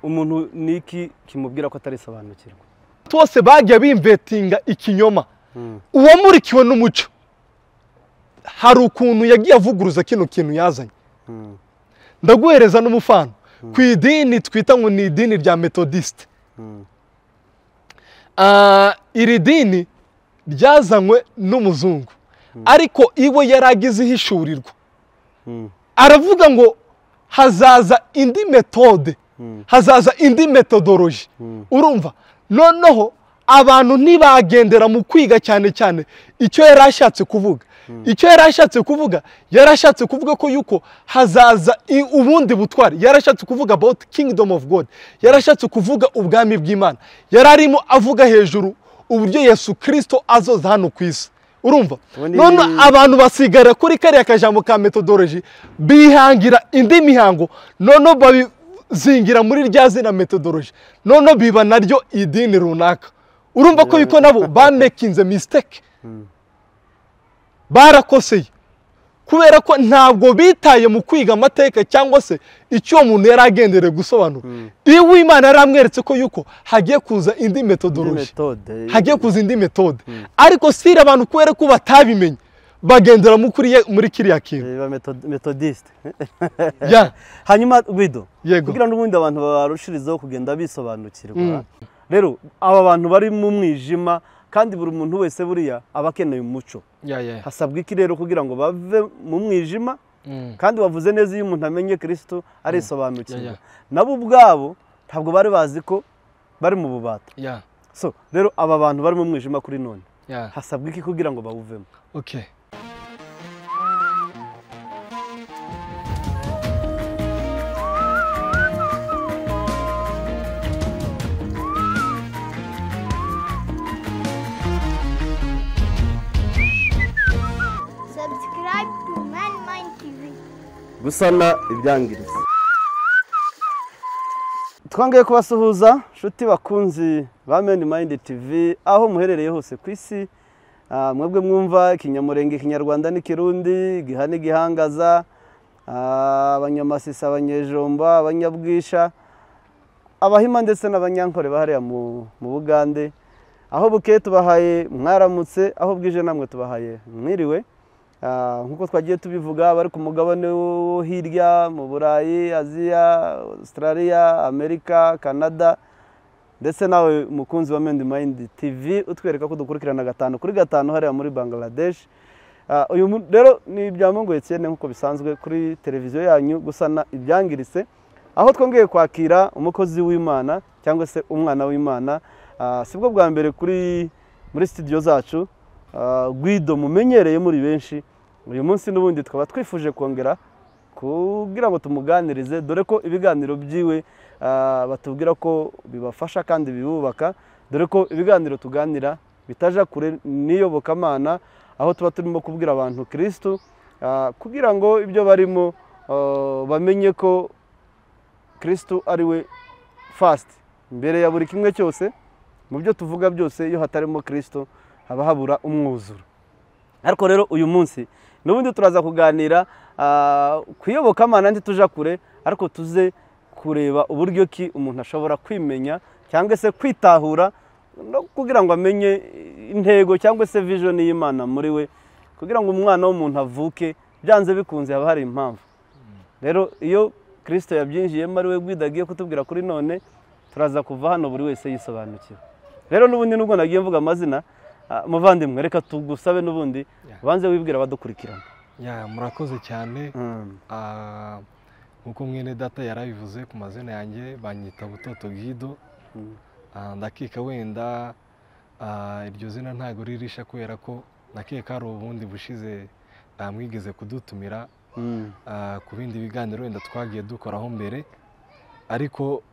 Umuntu niki kimubwira ko atarisobanukirwa? Twose bagiye bimvetinga ikinyoma. Uwamurikiwe n'umuco hari ukuntu yagiye avuguruza kino kintu yazanye. Ndaguhereza n'umufano ku idini twita ngo ni idini rya Methodiste. Iri dini ryazanywe n'umuzungu, ariko iwe yaragize ihishurirwa. Aravuga ngo hazaza indi metode, hazaza indi methodology. Urumva noneho abantu ntibagendera mu kwiga cyane cyane icyo yarashatse kuvuga. Icyo yarashatse kuvuga, yarashatse kuvuga ko yuko hazaza ubundi butwari. Yarashatse kuvuga about kingdom of God, yarashatse kuvuga ubwami bw'Imana. Yararimo avuga hejuru uburyo Yesu Kristo azoza hano ku isi. Urumva none abantu basigara kuri kariya kajambo ka methodology, bihangira indi mihango, none babizingira muri rya zina methodology, none biba naryo idini runaka. Urumva ko yuko nabo bamakinze mistake, barakoseye, kubera ko ntabwo bitaye mu kwiga amateka cyangwa se icyo umuntu yari agendereye gusobanura. Iwe Imana yaramweretse ko yuko hagiye kuza indi methodology, hagiye kuza indi methode. Ariko sira abantu kubera ko batabimenye bagendera muri kiriya kintu biba methodiste. Hanyuma Guido, kugira n'ubundi abantu barushirizeho kugenda bisobanukirwa. Rero aba bantu bari mu mwijima, kandi buri muntu wese buriya aba akeneye umuco. Hasabwa iki rero kugira ngo bave mu mwijima? Kandi wavuze neza, iyo umuntu amenye Kristo arisobanukirwa. Nabo ubwabo ntabwo bari bazi ko bari mu bubata. So rero aba bantu bari mu mwijima kuri none, hasabwa iki kugira ngo bawuvemo? Okay. Subscribe to Man Mind TV. Gusana ibyangiritse. Twongeye kubasuhuza nshuti bakunzi ba Man Mind TV aho muherereye hose ku isi. Mwebwe mwumva Ikinyamurenge, Ikinyarwanda n'iKirundi, Gihana Gihangaza, Abanyamasisi, Abanyejomba, Abanyabwisha, Abahima ndetse n'Abanyankore bahariya mu Bugande. Aho bukeye tubahaye mwaramutse, aho bwije namwe tubahaye mwiriwe. Nkuko twagiye tubivuga, bari ku mugabane wo hirya mu Burayi, Aziya, Australia, Amerika, Canada, ndetse nawe mukunzi wa Man Mind TV utwereka ko dukurikirana 5 kuri 5 hariya muri Bangladesh. Uyu rero ni Byamungu Etienne nkuko bisanzwe kuri televiziyo yanyu gusana ibyangiritse, aho twongeye kwakira umukozi w'Imana cyangwa se umwana w'Imana. Sibwo bwa mbere kuri muri studio zacu, Guido mumenyereye muri benshi. Uyu munsi n'ubundi twaba twifuje kongera kugira ngo tumuganirize, dore ko ibiganiro byiwe batubwira ko bibafasha kandi bibubaka, dore ko ibiganiro tuganira bitaja kure n'iyobokamana, aho tuba turimo kubwira abantu Kristo kugira ngo ibyo barimo bamenye ko Kristo ari we first mbere ya buri kimwe cyose. Mu byo tuvuga byose iyo hatarimo Kristo haba habura umwuzuro. Ariko rero uyu munsi n'ubundi turaza kuganira kuyobokamana ntituja kure, ariko tuze kureba uburyo ki umuntu ashobora kwimenya cyangwa se kwitahura, no kugira ngo amenye intego cyangwa se vision y'Imana muri we, kugira ngo umwana w'umuntu avuke byanze bikunze haba hari impamvu. Rero iyo Kristo yabyinjiyemo ari we Guido agiye kutubwira kuri none, turaza kuva hano buri wese yisobanukiwe. Rero n'ubundi nubwo nagiye mvuga amazina, muvandimwe reka tugusabe n'ubundi banze wibwira abadukurikirana. Murakoze cyane. Nkuko mwene data yarabivuze ku mazina yanjye banyita Butoto Guido. Ndakeka wenda iryo zina ntago ririsha kubera ko nakeka hari ubundi bushize mwigeze kudutumira ku bindi biganiro wenda twagiye dukoraho mbere, ariko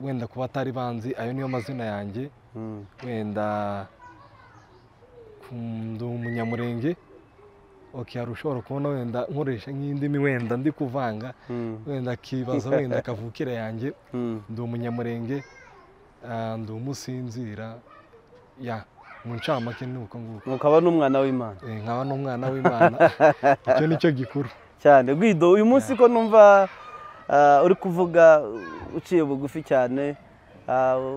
wenda kuba atari banzi ayo niyo mazina yanjye. Wenda ndi umunyamurenge. Okay, ushobora kubona wenda nkoresha nk'indimi wenda ndi kuvanga, wenda akibaza wenda kavukire yanjye. Ndi umunyamurenge, ndi umusinzira ya mu ncamake ni uko nguko. Mukaba n'umwana w'Imana. Nkaba n'umwana w'Imana. Icyo nicyo gikuru cyane. Guido, uyu munsi ko numva uri kuvuga uciye bugufi cyane,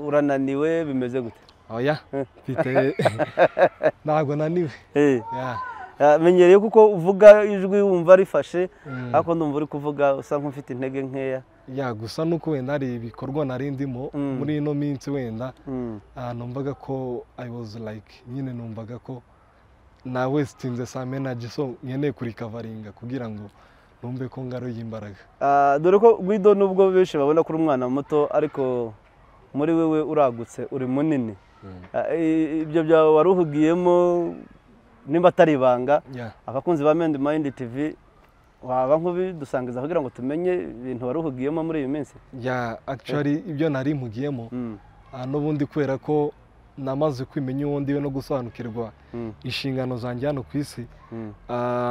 urananiwe bimeze gute? Oya, mfite ntabwo naniwe. Menyereye kuko uvuga ijwi wumva rifashe, ariko ndumva uri kuvuga usa nk'ufite intege nkeya. Ya, gusa nuko wenda hari ibikorwa nari ndimo muri ino minsi, wenda numvaga ko I was like nyine numvaga ko na wastinze some energy, so nkeneye kurecoveringa kugira ngo numve ko ngaruye imbaraga. Dore ko Guido, nubwo benshi babona ko uri umwana muto, ariko muri wewe uragutse, uri munini. Ibyo byawe wari uhugiyemo, nimba atari ibanga, abakunzi ba Mend Mind TV, waba nk'ubidusangiza kugira ngo tumenye ibintu wari uhugiyemo muri iyi minsi? Yeah, actually ibyo nari mpugiyemo, n'ubundi kubera ko namaze kwimenya uwo ndiwe no gusobanukirwa inshingano zanjye hano ku isi,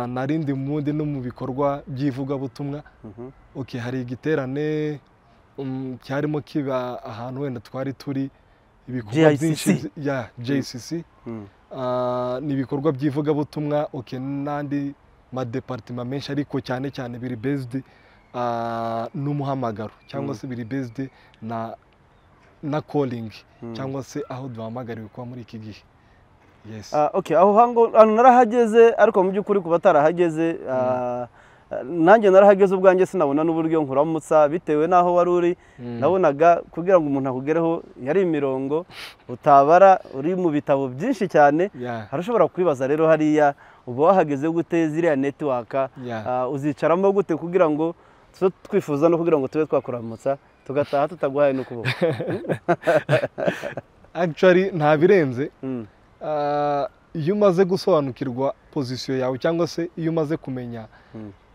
nari ndi mundi no mu bikorwa by'ivugabutumwa. Okay, hari igiterane cyarimo kiba ahantu wenda twari turi, ibikorwa byinshi ya JCC, ni ibikorwa by'ivugabutumwa. Okay, n'andi madepartment menshi, ariko cyane cyane biri based n'umuhamagaro, cyangwa se biri based na calling, cyangwa se aho duhamagariwe kuba muri iki gihe. Yes. Okay, aho hantu narahageze, ariko mu by'ukuri kuba atarahageze, nanjye narahageze ubwanjye sinabona n'uburyo nkuramutsa bitewe n'aho wari uri. Nabonaga kugira ngo umuntu akugereho yari imirongo utabara, uri mu bitabo byinshi cyane. Hari ushobora kwibaza rero, hariya uba wahageze gute? Ziriya network uzicaramo gute kugira ngo tube twifuza no kugira ngo tube twakuramutsa tugataha tutaguhaye n'ukuboko? Actually nta birenze. Iyo umaze gusobanukirwa position yawe, cyangwa se iyo umaze kumenya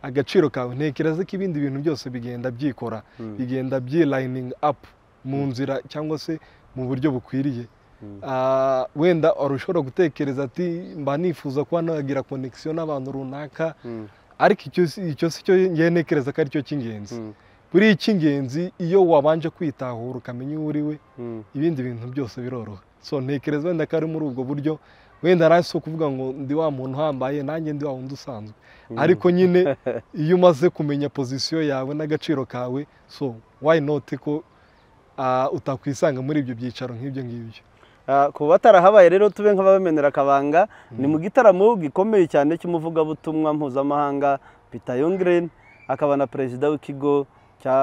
agaciro kawe, ntekereza ko ibindi bintu byose bigenda byikora, bigenda byilining up mu nzira cyangwa se mu buryo bukwiriye. Wenda wari ushobora gutekereza ati mba nifuza kuba nagira connection n'abantu runaka, ariko icyo si cyo ngewe ntekereza ko aricyo cy'ingenzi. Buriya icy'ingenzi, iyo wabanje kwitahura ukamenya uwo uri we, ibindi bintu byose biroroha. So ntekereza wenda ko ari muri ubwo buryo. Wenda nari si ukuvuga ngo ndi wa muntu uhambaye, nanjye ndi wa wundi usanzwe, ariko nyine iyo umaze kumenya position yawe n'agaciro kawe, so why not ko utakwisanga muri ibyo byicaro nk'ibyo ngibyo? Ku batarahabaye rero, tube nk'abamenera akabanga, ni mu gitaramo gikomeye cyane cy'umuvugabutumwa mpuzamahanga Peter Youngren, akaba na perezida w'ikigo cya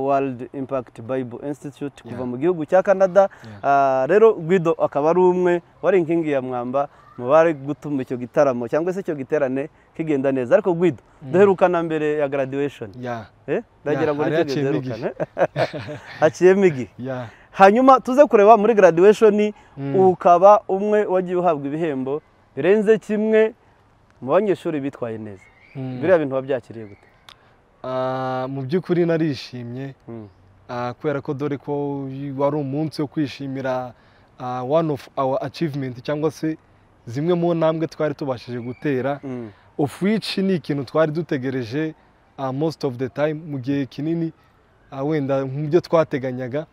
World Impact Bible Institute kuva mu gihugu cya Canada. Rero Guido akaba ari umwe wari inkingi ya mwamba mu bari gutuma icyo gitaramo cyangwa se icyo giterane kigenda neza. Ariko Guido, duherukana mbere ya graduation. Ndagira ngo hari nicyo gihe haciyemo duherukana, haciyemo igihe. Hanyuma tuze kureba muri graduation, ukaba umwe wagiye uhabwa ibihembo birenze kimwe mu banyeshuri bitwaye neza. Biriya bintu wabyakiriye gute? Mu by'ukuri narishimye, kubera ko dore ko wari umunsi wo kwishimira one of our achievement, cyangwa se zimwe mu ntambwe twari tubashije gutera, of which ni ikintu twari dutegereje most of the time, mu gihe kinini, wenda mu byo twateganyaga.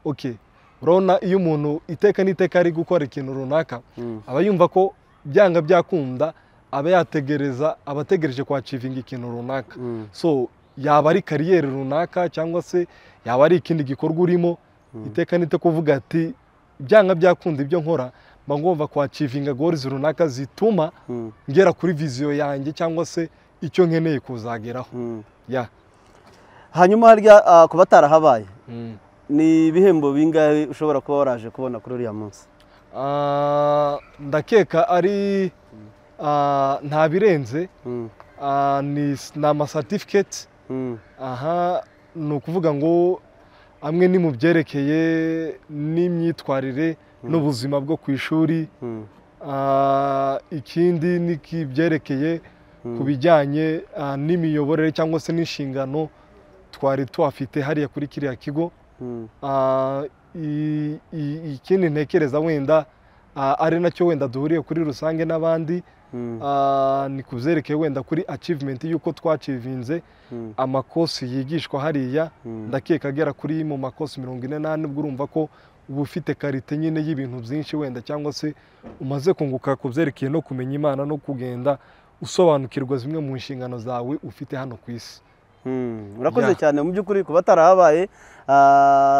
Okay, urabona iyo umuntu iteka n'iteka ari gukora ikintu runaka, aba yumva ko byanga byakunda aba yategereza, aba ategereje kwachievinga ikintu runaka. So yaba ari career runaka, cyangwa se yaba ari ikindi gikorwa urimo, iteka n'iteka uvuga ati byanga byakunda ibyo nkora mba ngomba kwachievinga goals runaka zituma ngera kuri vision yanjye, cyangwa se icyo nkeneye kuzageraho. Yeah. Hanyuma harya, ku batarahabaye, ni ibihembo bingahe ushobora kuba waraje kubona kuri uriya munsi? Ndakeka ari nta birenze, ni ama certificate. Aha ni ukuvuga ngo amwe ni mu byerekeye n'imyitwarire n'ubuzima bwo ku ishuri, ikindi ni ibyerekeye ku bijyanye n'imiyoborere cyangwa se n'inshingano twari tuhafite hariya kuri kiriya kigo. Ikindi ntekereza wenda ari nacyo wenda duhuriye kuri rusange n'abandi, ni ku byerekeye wenda kuri achievement y'uko twachievinze amakosi yigishwa hariya. Ndakeka agera kuri mu makosi 44. Ubwo urumva ko uba ufite qualité nyine y'ibintu byinshi wenda, cyangwa se umaze kunguka ku byerekeye no kumenya Imana no kugenda usobanukirwa zimwe mu nshingano zawe ufite hano ku isi. Urakoze cyane mu by'ukuri kuba batarahabaye,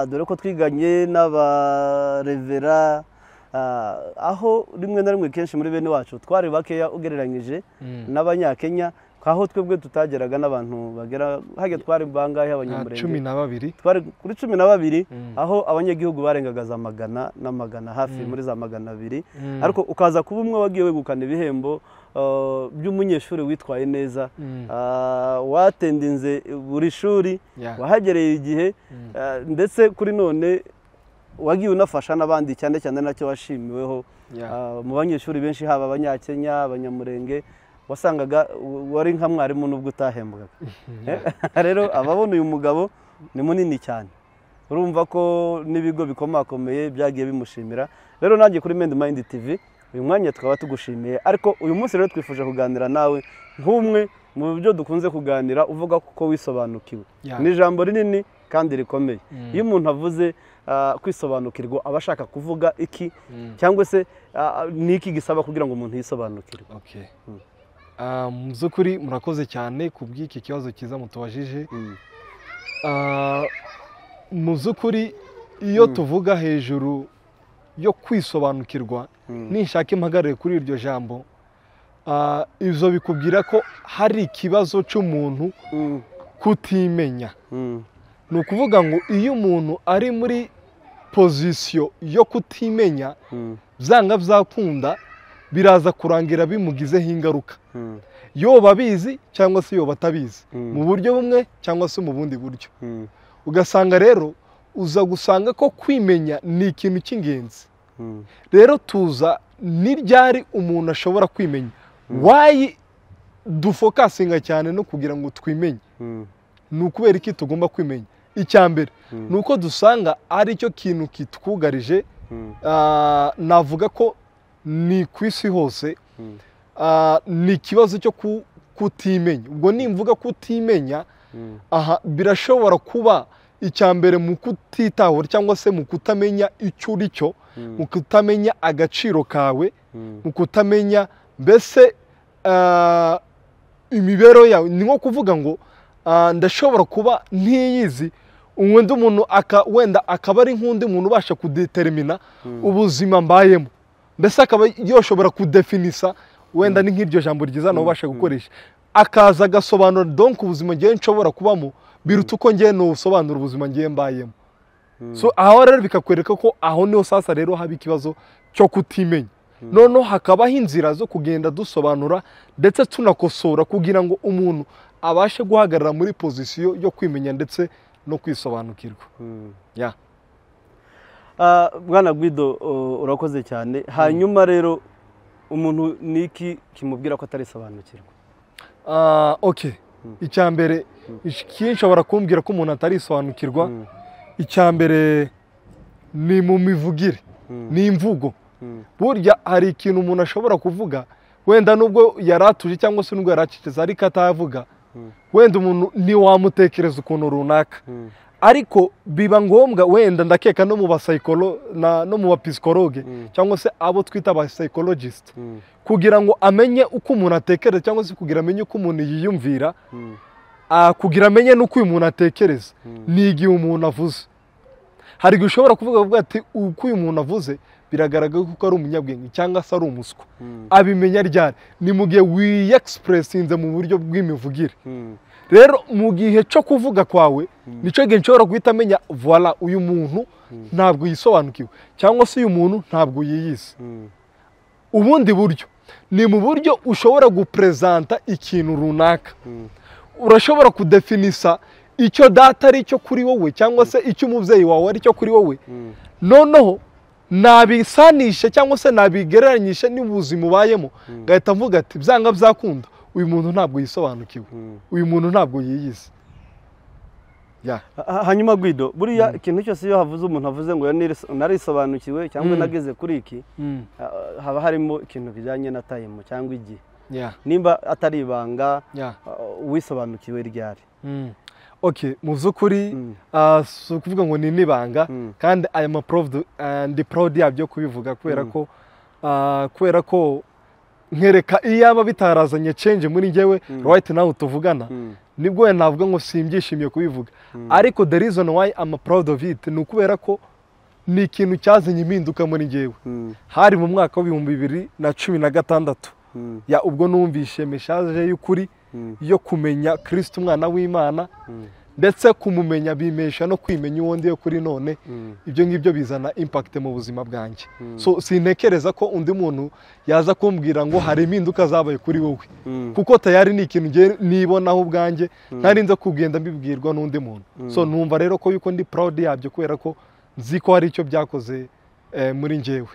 dore ko twiganye n'abarevera, aho rimwe na rimwe kenshi muri bene wacu twari bakeya ugereranyije n'Abanyakenya, aho twebwe tutageraga n'abantu bagera hage twari bangahe Abanyamurenge 12, twari kuri 12, aho abanyagihugu barengaga za magana n'amagana, hafi muri za 200. Ariko ukaza kuba umwe wagiye wegukana ibihembo by'umunyeshuri witwaye neza, watendinze buri shuri, wahagereye igihe, ndetse kuri none wagiye unafasha n'abandi, cyane cyane nacyo washimiweho mu banyeshuri benshi, haba Abanyakenya, Abanyamurenge, wasangaga wari nka mwarimu nubwo utahembwaga. Rero ababona uyu mugabo ni munini cyane, urumva ko n'ibigo bikomakomeye byagiye bimushimira. Rero nanjye kuri Mend Mind TV uyu mwanya tukaba tugushimiye, ariko uyu munsi rero twifuje kuganira nawe nk'umwe mu byo dukunze kuganira uvuga ko wisobanukiwe. Ni ijambo rinini kandi rikomeye. Iyo umuntu avuze kwisobanukirwa aba ashaka kuvuga iki, cyangwa se ni iki gisaba kugira ngo umuntu yisobanukirwe? Mu by'ukuri murakoze cyane ku bw'iki kibazo cyiza mutubajije. Mu by'ukuri iyo tuvuga hejuru yo kwisobanukirwa, ninshaka impagarare kuri iryo jambo, ibyo bikubwira ko hari ikibazo cy'umuntu kutimenya. Ni ukuvuga ngo iyo umuntu ari muri pozisiyo yo kutimenya, byanga byakunda biraza kurangira bimugizeho ingaruka, yoba abizi cyangwa se yoba atabizi, mu buryo bumwe cyangwa se mu bundi buryo. Ugasanga rero uza gusanga ko kwimenya ni ikintu cy'ingenzi. Rero tuza ni ryari umuntu ashobora kwimenya, wayi dufokasinga cyane no kugira ngo twimenye. Ni ukubera iki tugomba kwimenya? Icya mbere ni uko dusanga ari cyo kintu kitwugarije. Navuga ko ni ku isi hose, ni ikibazo cyo kutimenya. Ubwo nimvuga kutimenya, aha birashobora kuba icya mbere mu kutitahura cyangwa se mu kutamenya icyo uri cyo, mu kutamenya agaciro kawe, mu kutamenya mbese imibereho yawe. Ni nko kuvuga ngo ndashobora kuba ntiyizi, undi muntu wenda akaba ari nk'undi muntu ubasha kudetermina ubuzima mbayemo, mbese akaba yoshobora kudefinisa, wenda ni nk'iryo jambo ryiza nawe ubasha gukoresha, akaza agasobanura donc ubuzima ngiye nshobora kubamo biruta uko ngiye nusobanura ubuzima ngiye mbayemo. So aho rero bikakwereka ko aho niho sasa rero haba ikibazo cyo kutimenya. Noneho hakabaho inzira zo kugenda dusobanura ndetse tunakosora kugira ngo umuntu abashe guhagarara muri pozisiyo yo kwimenya ndetse no kwisobanukirwa. Bwana Guido, urakoze cyane. Hanyuma rero umuntu niki kimubwira ko atarisobanukirwa? Okay. Icya mbere kinshobora kumbwira ko umuntu atarisobanukirwa, icya mbere ni mu mivugire, ni imvugo. Burya hari ikintu umuntu ashobora kuvuga wenda nubwo yaratuje cyangwa se nubwo yaracecetse ariko atavuga, wenda umuntu ntiwamutekereza ukuntu runaka, ariko biba ngombwa wenda ndakeka no mu basayikolo no mu bapsikologe cyangwa se abo twita aba psychologist, kugira ngo amenye uko umuntu atekereza cyangwa se kugira amenye uko umuntu yiyumvira, kugira amenye n'uko uyu muntu atekereza, ni igihe umuntu avuze. Hari igihe ushobora kuvuga ati uko uyu muntu avuze biragaragara ko ari umunyabwenge cyangwa se ari umuswa. Abimenya ryari? Ni mu gihe wiyexipressinze mu buryo bw'imivugire. Rero mu gihe cyo kuvuga kwawe nicyo gihe nshobora guhita amenya voila, uyu muntu ntabwo yisobanukiwe cyangwa se uyu muntu ntabwo yiyizi. Ubundi buryo ni mu buryo ushobora gupresenta ikintu runaka. Urashobora kudefinisa icyo data ari cyo kuri wowe cyangwa se icyo umubyeyi wawe ari cyo kuri wowe, noneho nabisanishe cyangwa se nabigereranyishe n'ubuzima ubayemo, ngahita mvuga ati byanga byakunda uyu muntu ntabwo yisobanukiwe, uyu muntu ntabwo yiyizi. Hanyuma Guido, buriya ikintu cyose iyo havuze umuntu avuze ngo narisobanukiwe cyangwa nageze kuri iki, haba harimo ikintu kijyanye na time cyangwa igihe. Nimba atari ibanga, wisobanukiwe ryari? Okay, mu by'ukuri si ukuvuga ngo ni nibanga, kandi I am proud and proud yabyo kubivuga, kubera ko nkereka iyaba bitarazanye change muri njyewe right now tuvugana, Nibwo wenda navuga ngo simbyishimiye kubivuga, ariko the reason why I'm proud of it ni ukubera ko ni ikintu cyazanye impinduka muri njyewe. Hari mu mwaka wa 2016. Ya, ubwo numvishe message y'ukuri yo kumenya Kristo umwana w'Imana, ndetse kumumenya bimesha no kwimenya uwo ndiwe kuri none. Ibyo ngibyo bizana impact mu buzima bwanjye. So sintekereza ko undi muntu yaza kumbwira ngo hari impinduka zabaye kuri wowe, kuko tayari ni ikintu ngiye nibonaho ubwanjye, ntarinze kugenda mbibwirwa n'undi muntu. So numva rero ko yuko ndi proud yabyo, kubera ko nzi ko hari icyo byakoze muri njyewe.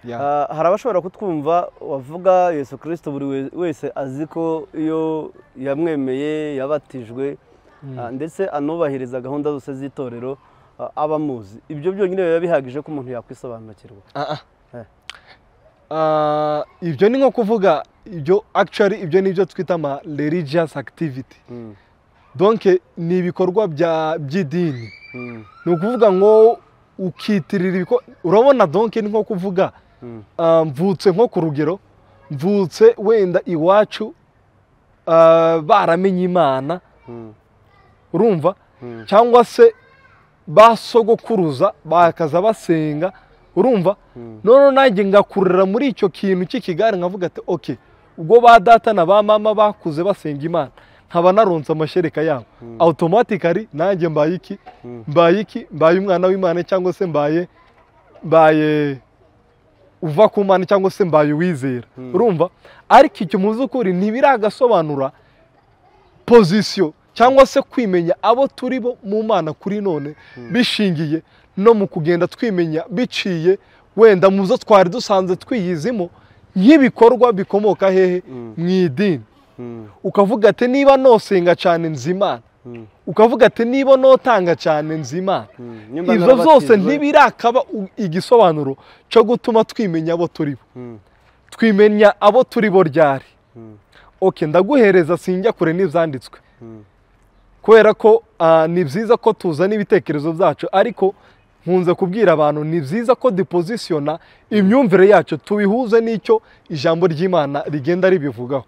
Yeah. Hari abashobora kutwumva wavuga Yesu Kirisito, buri wese azi ko iyo yamwemeye, yabatijwe, ndetse anubahiriza gahunda zose z'itorero, aba amuzi. Ibyo byonyine biba bihagije ko umuntu yakwisobanukirwa? Ah, ah. Eh. Ibyo ni nko kuvuga ibyo, actually ibyo ni byo twita ama religious activity. Donc ni ibikorwa by'idini. Ni ukuvuga ngo ukitirira urabona, donc ni nko kuvuga mvutse, nko ku rugero, mvutse wenda iwacu baramenye Imana, urumva, cyangwa se ba sogokuruza bakaza basenga, urumva, none nanjye ngakurira muri icyo kintu cy'ikigare, nkavuga ati: "Ok, ubwo ba data na ba mama bakuze basenga Imana, nkaba naronse amashereka yabo, automatically nanjye mbaye iki? Mbaye iki? Mbaye umwana w'Imana, cyangwa se mbaye uva ku Mana, cyangwa se mbaye uwizera." Urumva, ariko icyo mu by'ukuri ntibiragasobanura position cyangwa se kwimenya abo turi bo mu Mana kuri none, bishingiye no mu kugenda twimenya biciye wenda mu zo twari dusanzwe twiyizimo nk'ibikorwa bikomoka hehe? Mu idini. Ukavuga ati: "Niba nosenga cyane, nzi Imana." Ukavuga ati: "Niba notanga cyane, nzi Imana." Nimba Izo zose narabatijwe. ntibirakaba igisobanuro cyo gutuma twimenya abo turi bo. Twimenya abo turi bo ryari? Ok, ndaguhereza, sinjya kure n'ibyanditswe, kubera ko ni byiza ko tuzana ibitekerezo byacu, ariko nkunze kubwira abantu, ni byiza ko dupozisiyona imyumvire yacu, tubihuze n'icyo ijambo ry'Imana rigenda ribivugaho.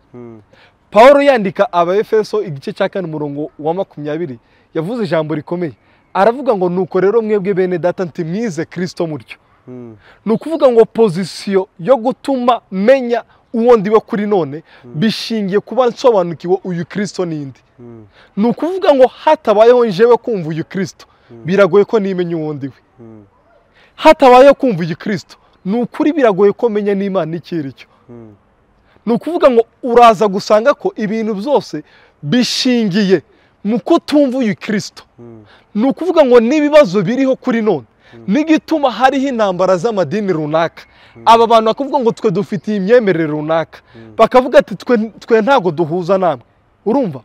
Paul yandika Abaefeso igice cya 4 umurongo wa 20, yavuze ijambo rikomeye, aravuga ngo: "Nuko rero mwebwe bene data, ntimwize Kirisito mutyo." Ni ukuvuga ngo position yo gutuma menya uwo ndiwe kuri none bishingiye kuba nsobanukiwe uyu Kirisito n'indi. Ni ukuvuga ngo hatabayeho njyewe kumva uyu Kirisito, biragoye ko nimenya uwo ndiwe. Hatabayeho kumva uyu Kirisito, ni ukuri biragoye ko menya n'Imana icyo ari cyo. Ni ukuvuga ngo uraza gusanga ko ibintu byose bishingiye mu kutumva uyu Kirisito. Ni ukuvuga ngo n'ibibazo biriho kuri none, n'igituma hariho intambara z'amadini runaka, aba bantu bakavuga ngo twe dufitiye imyemerere runaka, bakavuga ati: Twe ntabwo duhuza namwe." Urumva,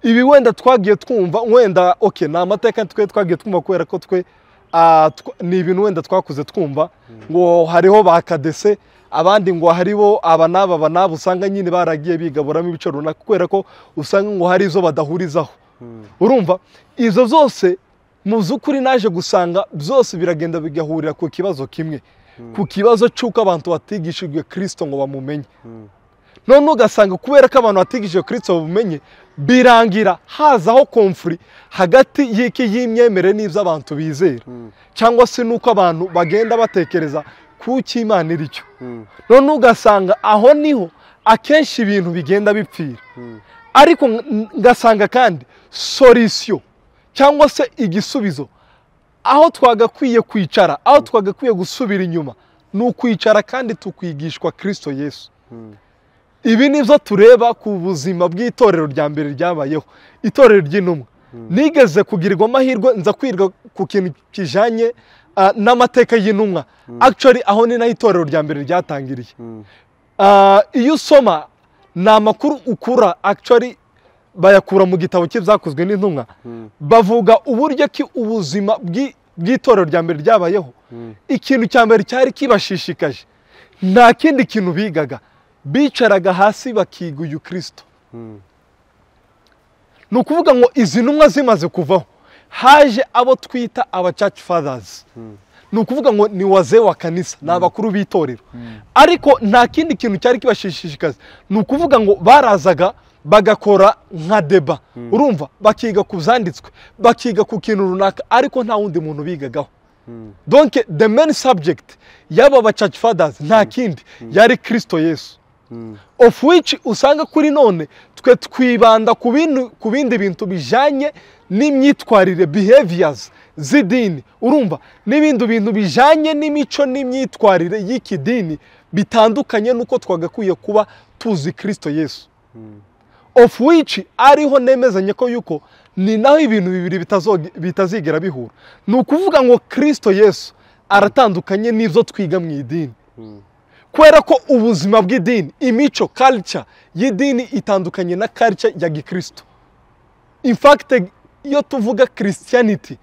ibi wenda twagiye twumva, wenda ok, ni amateka twe twagiye twumva, kubera ko twe ni ibintu wenda twakuze twumva ngo hariho ba kadese, abandi ngo haribo aba n'aba, aba n'aba, usanga nyine baragiye bigaburamo ibice runaka, kubera ko usanga ngo hari izo badahurizaho. Urumva, izo zose mu by'ukuri naje gusanga byose biragenda bigahurira ku kibazo kimwe, ku kibazo cy'uko abantu batigishijwe Kirisito ngo bamumenye. None ugasanga kubera ko abantu batigishijwe Kirisito bamumenye, birangira hazaho conflit hagati y'iki? Y'imyemerere n'ibyo abantu bizera, cyangwa se n'uko abantu bagenda batekereza ku cyo Imana iri cyo. None ugasanga aho niho akenshi ibintu bigenda bipfira. Ariko ngasanga kandi solution cyangwa se igisubizo, aho twagakwiye kwicara, aho twagakwiye gusubira inyuma, ni ukwicara kandi tukwigishwa Kirisito Yesu. Ibi ni byo tureba ku buzima bw'itorero rya mbere ryabayeho, itorero ry'intumwa. Nigeze kugirirwa amahirwe nza kwiga ku kintu kijanye n'amateka y'intumwa. Actually aho ni naho itorero rya mbere ryatangiriye. Iyo usoma ni amakuru ukura, actually bayakura mu gitabo cy'Ibyakozwe n'Intumwa. Bavuga uburyo ki ubuzima bw'itorero rya mbere ryabayeho. Ikintu cya mbere cyari kibashishikaje, nta kindi kintu bigaga, bicaraga hasi bakiga uyu Kirisito. Ni ukuvuga ngo izi ntumwa zimaze kuvaho, haje abo twita aba church fathers. Ni ukuvuga ngo ni wazee wa kanisa, ni abakuru b'itorero, ariko nta kindi kintu cyari kibashishikaza. Ni ukuvuga ngo barazaga Bagakora nka deba, urumva, bakiga ku byanditswe, bakiga ku kintu runaka, ariko nta wundi muntu bigagaho. Donc the main subject y'aba ba church fathers nta kindi yari Kristo Yesu, of which usanga kuri none twe twibanda ku bindi bintu bijanye n'imyitwarire, behaviors z'idini, urumva, n'ibindi bintu bijanye n'imico n'imyitwarire y'iki dini bitandukanye n'uko twagakwiye kuba tuzi Kristo Yesu, of which ariho nemezanye ko yuko ni naho ibintu bibiri bitazigera bihura. Ni ukuvuga ngo Kristo Yesu aratandukanye n'ibyo twiga mu idini, kubera ko ubuzima bw'idini, imico, culture y'idini itandukanye na culture ya gikristo. In fact, iyo tuvuga Christianity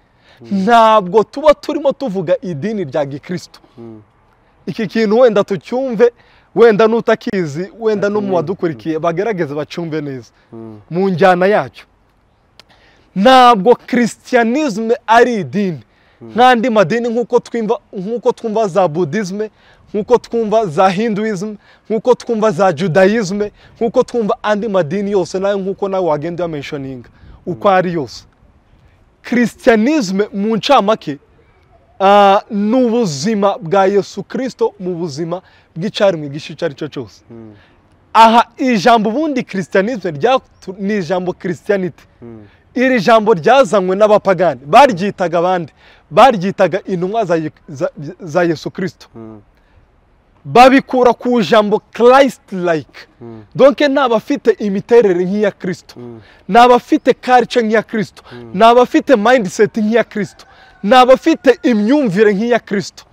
ntabwo tuba turimo tuvuga idini rya gikristo. Iki kintu wenda tucyumve, wenda n'utakizi, wenda no mu badukurikiye bagerageze bacyumve neza mu njyana yacyo. Ntabwo Christianisme ari idini nk'andi madini, nk'uko twumva za Buddhisme, nk'uko twumva za Hinduism, nk'uko twumva za Judaism, nk'uko twumva andi madini yose nayo, nk'uko nawe wagenda uyamentioninga uko ari yose. Christianisme mu ncamake ni ubuzima bwa Yesu Kristo mu buzima bw'icyaremwe igice icyo ari cyo cyose. Aha ijambo ubundi Christianisme ni ijambo Christianity. Iri jambo ryazanywe n'abapagani, baryitaga abandi, baryitaga intumwa za Yesu Kristo, babikura ku jambo Christ like. Donc ni abafite imiterere nk'iya Kristo, ni abafite culture nk'iya Kristo, ni abafite mindset nk'iya Kristo, ni abafite imyumvire nk'iya Kristo.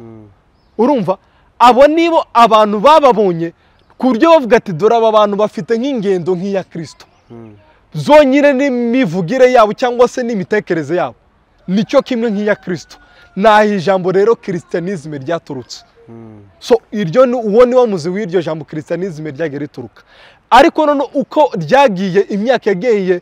Urumva, abo nibo abantu bababonye ku buryo bavuga ati dore aba bantu bafite nk'ingendo nk'iya Kristo, zonyine n'imivugire yabo cyangwa se n'imitekerereze yabo nicyo kimwe nk'iya Kristo. Naho ijambo rero Christianisme ryaturutse. So iryo ni uwo ni wo muzi w'iryo jambo Christianisme ryagiye rituruka. Ariko none uko ryagiye imyaka yagiye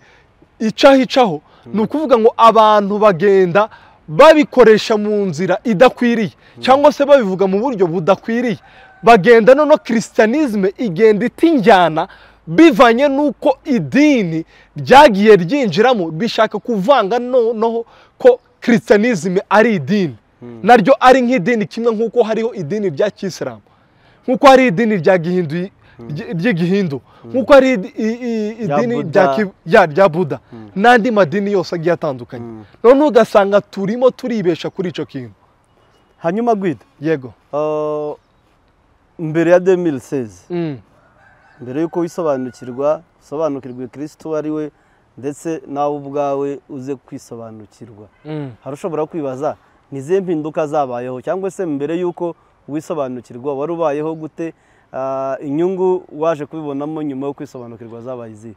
icaho, ni ukuvuga ngo abantu bagenda babikoresha mu nzira idakwiriye, cyangwa se babivuga mu buryo budakwiriye. Bagenda none Christianisme igenda itinjyana bivanye nuko idini ryagiye ryinjiramo, bishaka kuvanga noneho ko Christianisme ari idini, naryo ari nk'idini kimwe nk'uko hariho idini rya Kisilamu, nk'uko hari idini rya Gihindu ry'igihindu, nk'uko hari idini rya Buddha n'andi madini yose agiye atandukanye. None ugasanga turimo turibesha kuri ico kintu. Hanyuma Guido, yego, mbere ya 2016, mbere yuko wisobanukirwa, usobanukirwe Kristo ari we, ndetse nawe ubwawe uze kwisobanukirwa, hari ushobora kwibaza ni izihe mpinduka zabayeho, cyangwa se mbere yuko wisobanukirwa wari ubayeho gute, inyungu waje kubibonamo nyuma yo kwisobanukirwa zabaye izihe?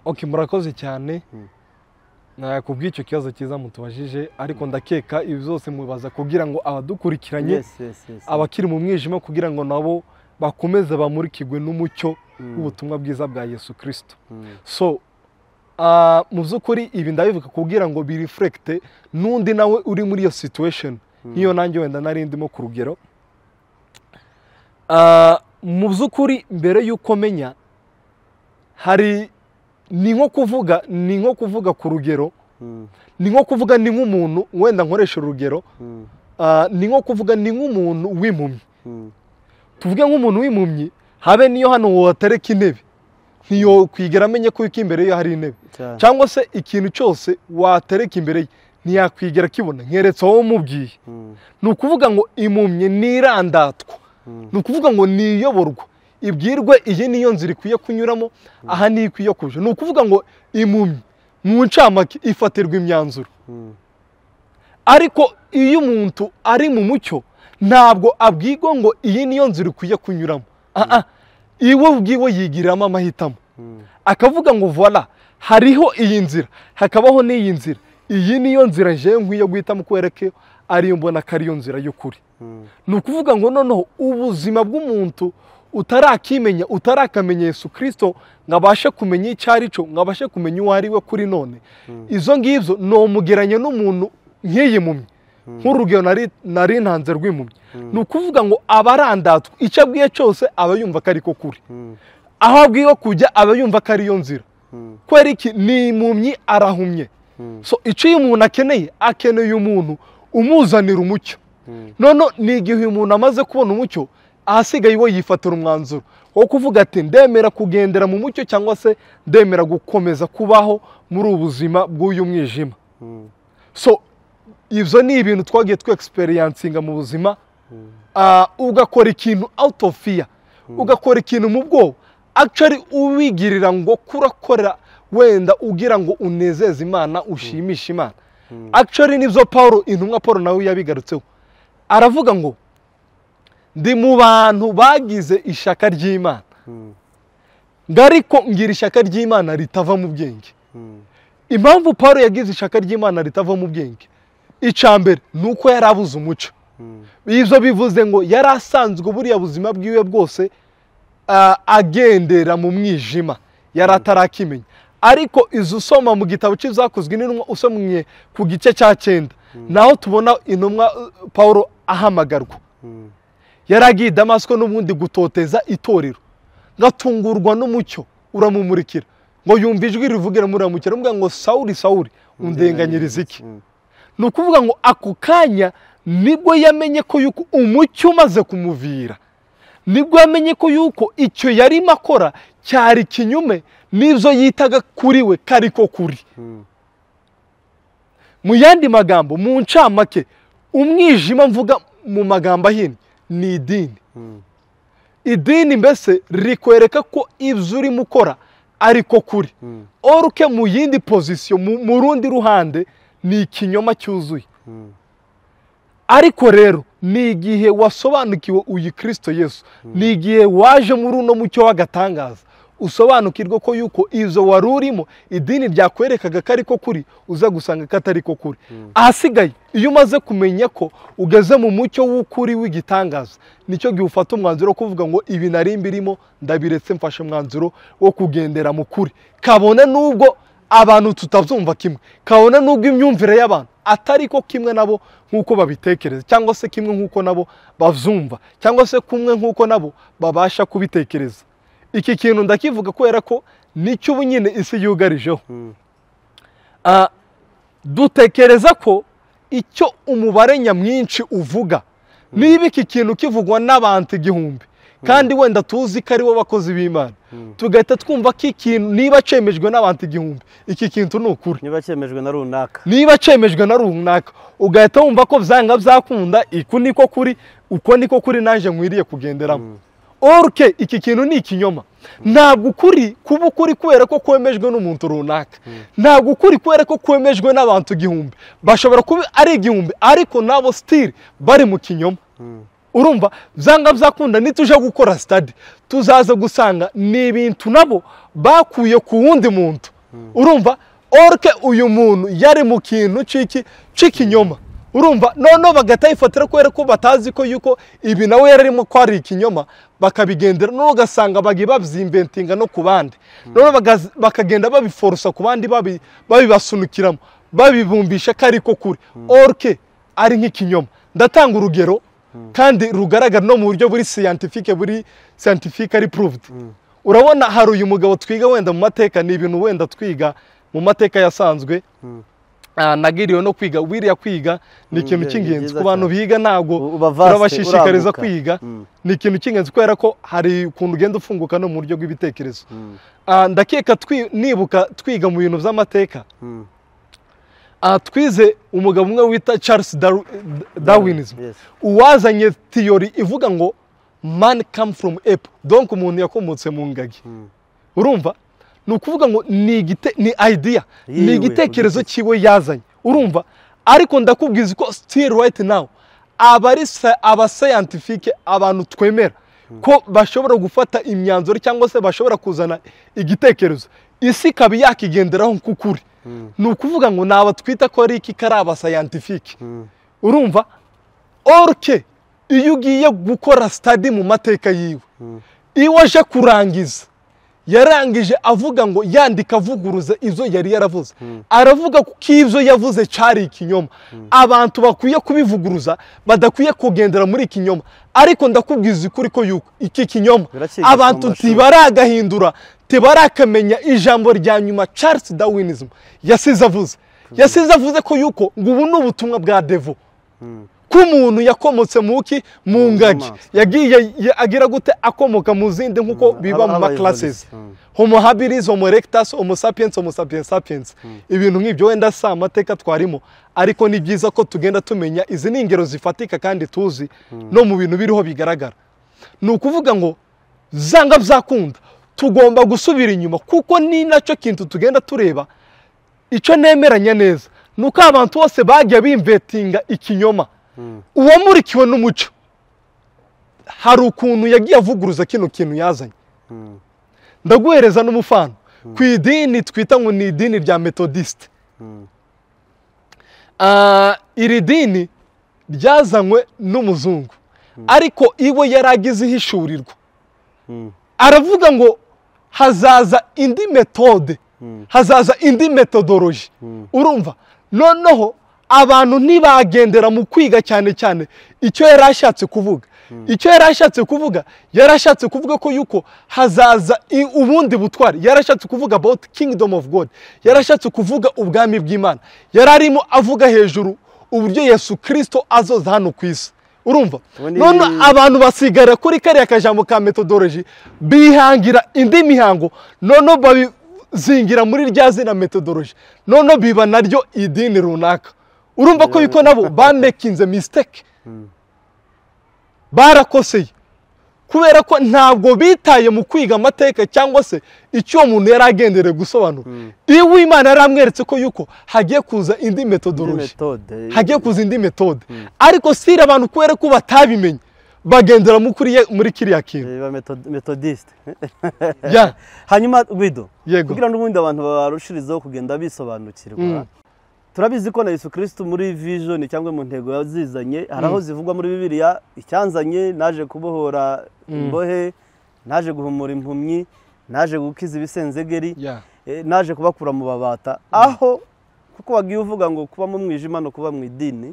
Okay, murakoze cyane kubw'icyo kibazo cyiza mutubajije, ariko ndakeka ibi byose mubaza kugira ngo abadukurikiranye, abakiri mu mwijima, kugira ngo nabo bakomeze bamurikirwe n'umucyo w'ubutumwa bwiza bwa Yesu Kristo. So mu by'ukuri ibi ndabivuga kugira ngo bireflecte n'undi nawe uri muri iyo situation nk'iyo nanjye wenda nari ndimo ku rugero. Mu by'ukuri mbere y'uko menya, hari ni nko kuvuga ku rugero, ni nko kuvuga ni nk'umuntu wenda nkoresha urugero, ni nko kuvuga ni nk'umuntu w'impumyi. Tuvuge nk'umuntu w'impumyi, habe niyo hano watereka intebe ntiyo kwigera amenye ko imbere ye hari intebe, cyangwa se ikintu cyose watereka imbere ye ntiyakwigera kibona nkeretse wowe umubwiye. Ni ukuvuga ngo impumyi nirandatwa, ni ukuvuga ngo niyoborwa, ibwirwe iyi niyo nzira ikwiye kunyuramo, aha niyo ikwiye kuja. Ni ukuvuga ngo impumyi mu ncamake ifatirwa imyanzuro. Ariko iyo umuntu ari mu mucyo ntabwo abwirwa ngo iyi niyo nzira ikwiye kunyuramo, iwe ubwiwe yigiramo amahitamo, akavuga ngo voila, hariho iyi nzira, hakabaho n'iyi nzira, iyi niyo nzira jewe nkwiye guhitamo kubera ko ariyo mbona ko ariyo nzira y'ukuri. Ni ukuvuga ngo noneho ubuzima bw'umuntu utarakimenya, utarakamenya Yesu Kristo ngo abashe kumenya icyo ari cyo, ngo abashe kumenya uwo ari we kuri none, izo ngizo nomugeranye n'umuntu nk'iyi mpumyi, nk'urugero nari ntanze rw'impumyi. Ni ukuvuga ngo abarandatwa icyo abwiye cyose aba yumva ko ariko kuri. Aho abwiwe kujya aba yumva ko ariyo nzira. Kubera iki? Ni impumyi, arahumye. So icyo uyu muntu akeneye umuntu umuzanira umucyo. None ni igihe uyu muntu amaze kubona umucyo, ahasigaye we yifatira umwanzuro wo kuvuga ati ndemera kugendera mu mucyo cyangwa se ndemera gukomeza kubaho muri ubu buzima bw'uyu mwijima. So ibyo ni ibintu twagiye twexperiencinga mu buzima. Ugakora ikintu out of fear, ugakora ikintu mu bwoba, actually uwigirira ngo kurakora wenda ugira ngo unezeze Imana, ushimishe Imana. Actually nibyo Paul, intumwa Paul nawe yabigarutseho, aravuga ngo ndi mu bantu bagize ishaka ry'Imana, ariko ngira ishaka ry'Imana ritava mu bwenge. Impamvu Paul yagize ishaka ry'Imana ritava mu bwenge, icya mbere ni uko yari abuze umuco. Ibyo bivuze ngo yari asanzwe buriya buzima bwiwe bwose agendera mu mwijima, yari atarakimenya. Ariko izo usoma mu gitabo cy'Ibyakozwe n'Intumwa, usomye ku gice cya 9, naho tubona intumwa Paul ahamagarwa. Yari agiye i Damasiko n'ubundi gutoteza itorero, ngatungurwa n'umucyo uramumurikira, ngo yumva ijwi rivugira muri mucyo aramubwira ngo Sawuli, Sawuli, undenganyiriza iki? Ni ukuvuga ngo ako kanya nibwo yamenye ko yuko umucyo umaze kumuvira, nibwo yamenye ko yuko icyo yarimo akora cyari kinyume n'ibyo yitaga kuri we kariko kuri. Mu yandi magambo, mu ncamake, umwijima mvuga mu magambo ahinnye ni idini. Idini mbese rikwereka ko ibyo urimo ukora ariko kuri, oruke mu yindi pozisiyo, mu rundi ruhande ni ikinyoma cyuzuye. Ariko rero ni igihe wasobanukiwe uyu Kristo Yesu, ni igihe waje muri uno mucyo w'agatangaza, usobanukirwa ko yuko izo wari urimo idini ryakwerekaga ko ariko kuri, uza gusanga ko atari ko kuri. Ahasigaye iyo umaze kumenya ko ugeze mu mucyo w'ukuri w'igitangaza, nicyo gihe ufata umwanzuro wo kuvuga ngo ibi nari mbirimo ndabiretse, mfashe umwanzuro wo kugendera mu kuri. Kabone nubwo abantu tutabyumva kimwe, kabone nubwo imyumvire y'abantu atari ko kimwe nabo nk'uko babitekereza, cyangwa se kimwe nk'uko nabo bavyumva, cyangwa se kumwe nk'uko nabo babasha kubitekereza. Iki kintu ndakivuga kubera ko nicyo ubu nyine isi yugarijeho. Dutekereza ko icyo umubare nyamwinshi uvuga, niba iki kintu kivugwa n'abantu 1000 kandi wenda tuzi ko aribo bakozi b'Imana, tugahita twumva ko ikintu niba cemejwe n'abantu 1000, iki kintu ni ukuri. Niba cemejwe na runaka, niba cemejwe na runaka, ugahita wumva ko byanga byakunda, iku niko kuri, uko niko kuri naje nkwiriye kugenderamo. Orke iki kintu ni ikinyoma. Ntabwo ukuri kuba ukuri kubera ko kwemejwe n'umuntu runaka, ntabwo ukuri kubera ko kwemejwe n'abantu 1000. Bashobora kuba ari 1000 ariko nabo still bari mu kinyoma. Urumva byanga byakunda nituje gukora study tuzaza gusanga ni ibintu nabo bakuye ku wundi muntu. Urumva orke uyu muntu yari mu kintu ciki c'ikinyoma. Urumva none bagatayifatira kubera ko batazi ko yuko ibi nawe yararimo ko ari ikinyoma, bakabigendera none ugasanga bagiye babyinventinga no ku bandi, none bakagenda babiforosa ku bandi, babibasunukiramo, babibumbisha ko ariko kuri, orke ari nk'ikinyoma. Ndatanga urugero kandi rugaragara no mu buryo buri scientifique, buri scientifically proved. Urabona hari uyu mugabo twiga wenda mu mateka, ni ibintu wenda twiga mu mateka yasanzwe, nagiriwe no kwiga, wiriya kwiga ni ikintu cy'ingenzi ku bantu biga, ntabwo turabashishikariza kwiga, ni ikintu cy'ingenzi kubera ko hari ukuntu ugenda ufunguka no mu buryo bw'ibitekerezo. Ndakeka nibuka twiga mu bintu by'amateka, twize umugabo umwe wita Charles Darwinism, uwazanye theory ivuga ngo man come from ape, donc umuntu yakomotse mu ngagi. Urumva ni ukuvuga ngo ni idea, ni igitekerezo cyiwe yazanye. Urumva ariko ndakubwiza ko still right now abari aba scientifique, abantu twemera ko bashobora gufata imyanzuro cyangwa se bashobora kuzana igitekerezo isi ikaba yakigenderaho nk'ukuri, ni ukuvuga ngo naba twita ko ari iki kari aba scientifique. Urumva orke iyo ugiye gukora study mu mateka yiwe, iyo waje kurangiza Yarangije avuga ngo yandika avuguruza izo yari yaravuze. Aravuga ko ibyo yavuze cyari ikinyoma. Abantu bakwiye kubivuguruza, badakwiye kugendera muri ikinyoma. Ariko ndakubwiza ukuri ko yuko iki kinyoma abantu tibaragahindura, tibarakamenya ijambo rya nyuma Charles Darwinism yasize avuze. Yasize avuze ko yuko ngo ubu ni ubutumwa bwa devil. Ko umuntu yakomotse muki mu ngagi yagiye agira gute akomoka mu zindi nkuko biba mu classes homo habilis, homo erectus, homo sapiens, homo sapiens sapiens. Ibintu nk'ibyo wenda sa amateka twarimo, ariko ni byiza ko tugenda tumenya izi ni ingero zifatika kandi tuzi no mu bintu biriho bigaragara. Ni ukuvuga ngo zanga byakunda tugomba gusubira inyuma, kuko ni nacyo kintu tugenda tureba. Icyo nemeranya neza nuko abantu bose bagiye bimvetinga ikinyoma. Uwamurikiwe n'umuco hari ukuntu yagiye avuguruza kino kintu yazanye. Ndaguhereza n'umufano ku idini twita ngo ni idini rya Methodiste. Iri dini ryazanywe n'umuzungu, ariko iwe yaragize ihishurirwa. Aravuga ngo hazaza indi metode, hazaza indi methodology. Urumva noneho abantu ntibagendera mu kwiga cyane cyane icyo yarashatse kuvuga. Icyo yarashatse kuvuga, yarashatse kuvuga ko yuko hazaza ubundi butwari. Yarashatse kuvuga about kingdom of God, yarashatse kuvuga ubwami bw'Imana. Yararimo avuga hejuru uburyo Yesu Kristo azoza hano ku isi. Urumva none abantu basigara kuri kariya kajambo ka methodology, bihangira indi mihango, none babizingira muri rya zina methodology, none biba naryo idini runaka. Urumva ko yuko nabo bamekinze mistake, barakoseye, kubera ko ntabwo bitaye mu kwiga amateka cyangwa se icyo umuntu yari agendereye gusobanura. Iwe Imana yaramweretse ko yuko hagiye kuza indi methodology, hagiye kuza indi methode. Ariko sira abantu kubera ko batabimenye bagendera muri kiriya kintu methodiste. Hanyuma Guido, kugira ngo ubundi abantu barushirizeho kugenda bisobanukirwa, turabizi ko na Yesu Kristo muri vision cyangwa mu ntego yazizanye hari aho zivugwa muri Bibiliya. Icyanzanye naje kubohora imbohe, naje guhumura impumyi, naje gukiza ibisenzegeri, naje kubakura mu babata. Aho kuko wagiye uvuga ngo kuba mu mwijima no kuba mu idini,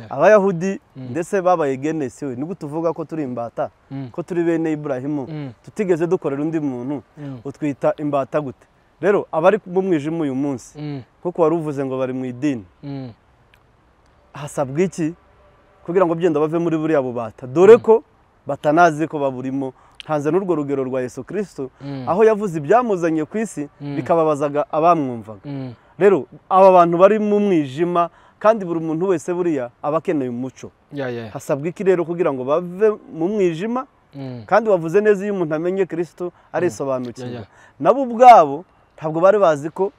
Abayahudi ndetse babaye genesi we nibwo tuvuga ko turi imbata, ko turi bene Ibrahimu, tutigeze dukorera undi muntu, utwita imbata gute? Rero abari mu mwijima uyu munsi kuko wari uvuze ngo bari mu idini, hasabwa iki kugira ngo byenda bave muri buriya bubata, dore ko batanazi ko baburimo? Ntanze n'urwo rugero rwa Yesu Kristo aho yavuze ibyamuzanye ku isi bikababazaga abamwumvaga. Rero aba bantu bari mu mwijima, kandi buri muntu wese buriya aba akeneye umuco. Hasabwa iki rero kugira ngo bave mu mwijima? Kandi wavuze neza, iyo umuntu amenye Kristo arisobanukirwa. Nabo ubwabo ntabwo bari bazi ko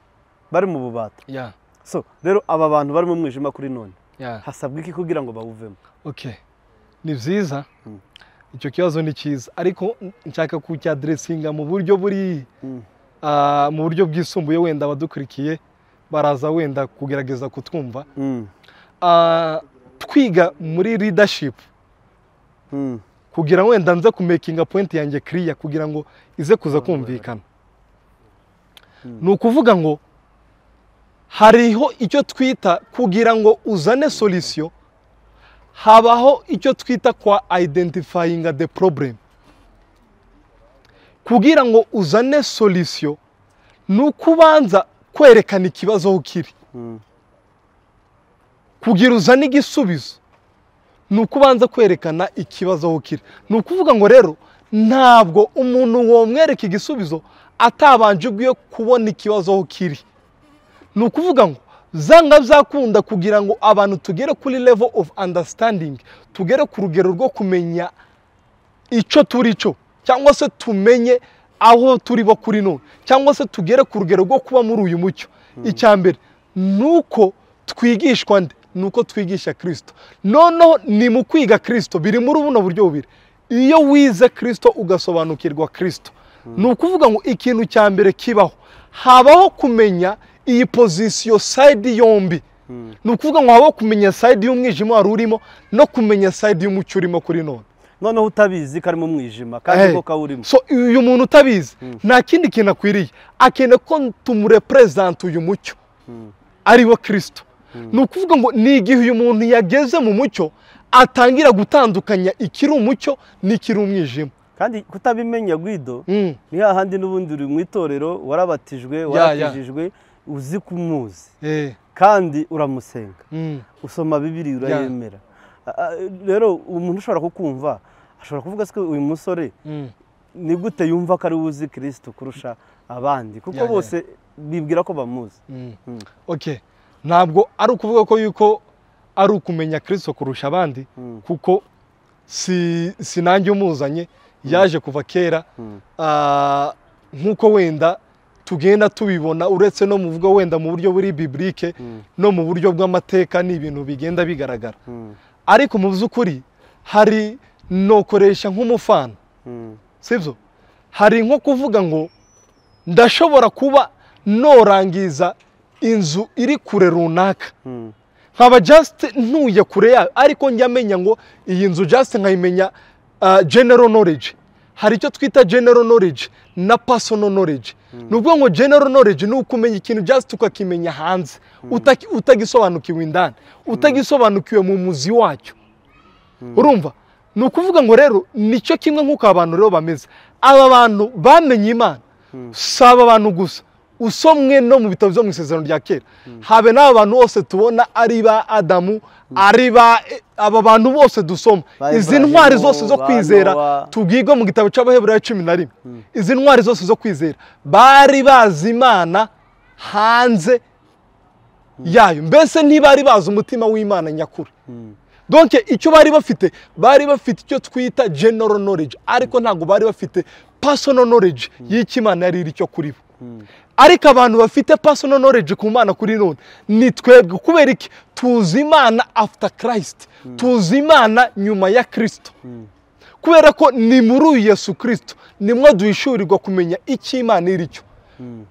bari mu bubata. So rero aba bantu bari mu mwijima kuri none, hasabwa iki kugira ngo bawuvemo? Okay, ni byiza icyo kibazo ni cyiza, ariko nshaka kucyadressinga mu buryo buri mu buryo bwisumbuye, wenda abadukurikiye baraza wenda kugerageza kutwumva. Twiga muri leadership kugira wenda nze kumakinga point yanjye clear kugira ngo ize kuza kumvikana. Ni ukuvuga ngo hariho icyo twita kugira ngo uzane solution, habaho icyo twita kwa identifying the problem. Kugira ngo uzane solution ni ukubanza kwerekana ikibazo aho kiri. Kugira uzane igisubizo ni ukubanza kwerekana ikibazo aho kiri. Ni ukuvuga ngo rero ntabwo umuntu womwereka igisubizo atabanje ubwiye kubona ikibazo aho kiri. Ni ukuvuga ngo zanga byakunda kugira ngo abantu tugere kuri level of understanding, tugere ku rugero rwo kumenya icyo turi cyo, cyangwa se tumenye aho turi bo kuri none, cyangwa se tugere ku rugero rwo kuba muri uyu mucyo. Icya mbere nuko twigishwa nde? Nuko twigisha Kristo. Noneho ni mu kwiga Kristo biri muri buno buryo bubiri. Iyo wize Kristo ugasobanukirwa Kristo, ni ukuvuga ngo ikintu cya mbere kibaho, habaho kumenya iyi position side yombi. Ni ukuvuga ngo habaho kumenya side y'umwijima wari urimo no kumenya side y'umucyo urimo kuri none. Noneho utabizi kari mu mwijima kandi ko kawurimo. So uyu muntu utabizi nta kindi kintu akwiriye, akeneye ko tumurepresent uyu mucyo ari wo Kristo. Ni ukuvuga ngo ni igihe uyu muntu yageze mu mucyo atangira gutandukanya ikiri umucyo n'ikiri umwijima. Kandi kutabimenya Guido ni hahandi n'ubundi uri mu itorero, warabatijwe, warakijijwe, uzi kumuzi kandi uramusenga, usoma Bibiliya urayemera. Rero umuntu ushobora kukumva ashobora kuvuga se uyu musore ni gute yumva ko ari uzi Kristo kurusha abandi, kuko bose bibwira ko bamuzi. Okay, ntabwo ari ukuvuga ko yuko ari ukumenya Kristo kurusha abandi, kuko si nanjye umuzanye, yaje kuva kera. Nkuko wenda tugenda tubibona, uretse no muvuga wenda mu buryo buri biblique no mu buryo bw'amateka, ni ibintu bigenda bigaragara. Ariko mu by'ukuri hari nokoresha nk'umufano, sibyo? Hari nko kuvuga ngo ndashobora kuba norangiza inzu iri kure runaka, nkaba just ntuye kure yayo, ariko njya menya ngo iyi nzu just nkayimenya general knowledge. Hari icyo twita general knowledge na personal knowledge. Ni ukuvuga ngo general knowledge ni ukumenya ikintu just ukakimenya hanze, utagisobanukiwe indani, utagisobanukiwe mu muzi wacyo. Urumva? Ni ukuvuga ngo rero nicyo kimwe nk'uko abantu rero bameze. Aba bantu bamenye Imana, si aba bantu gusa, usomwe no mu bitabo byo mu isezerano rya kera, habe n'aba bantu bose tubona ari ba Adamu, ari ba aba bantu bose dusoma, izi ntwari zose zo kwizera tubwirwa mu gitabo cy'Abaheburayo 11, izi ntwari zose zo kwizera bari bazi Imana hanze yayo, mbese ntibari bazi umutima w'Imana nyakuri. Donc icyo bari bafite, bari bafite icyo twita general knowledge, ariko ntabwo bari bafite personal knowledge y'icyo Imana yari iri cyo kuri bo. Ariko abantu bafite personal knowledge ku Mana kuri none ni twebwe. Kubera iki? Tuzi Imana after Christ, tuzi Imana nyuma ya Kristo. Kubera ko ni muri Yesu Kristo nimwo duhishurirwa kumenya icyo Imana iri cyo.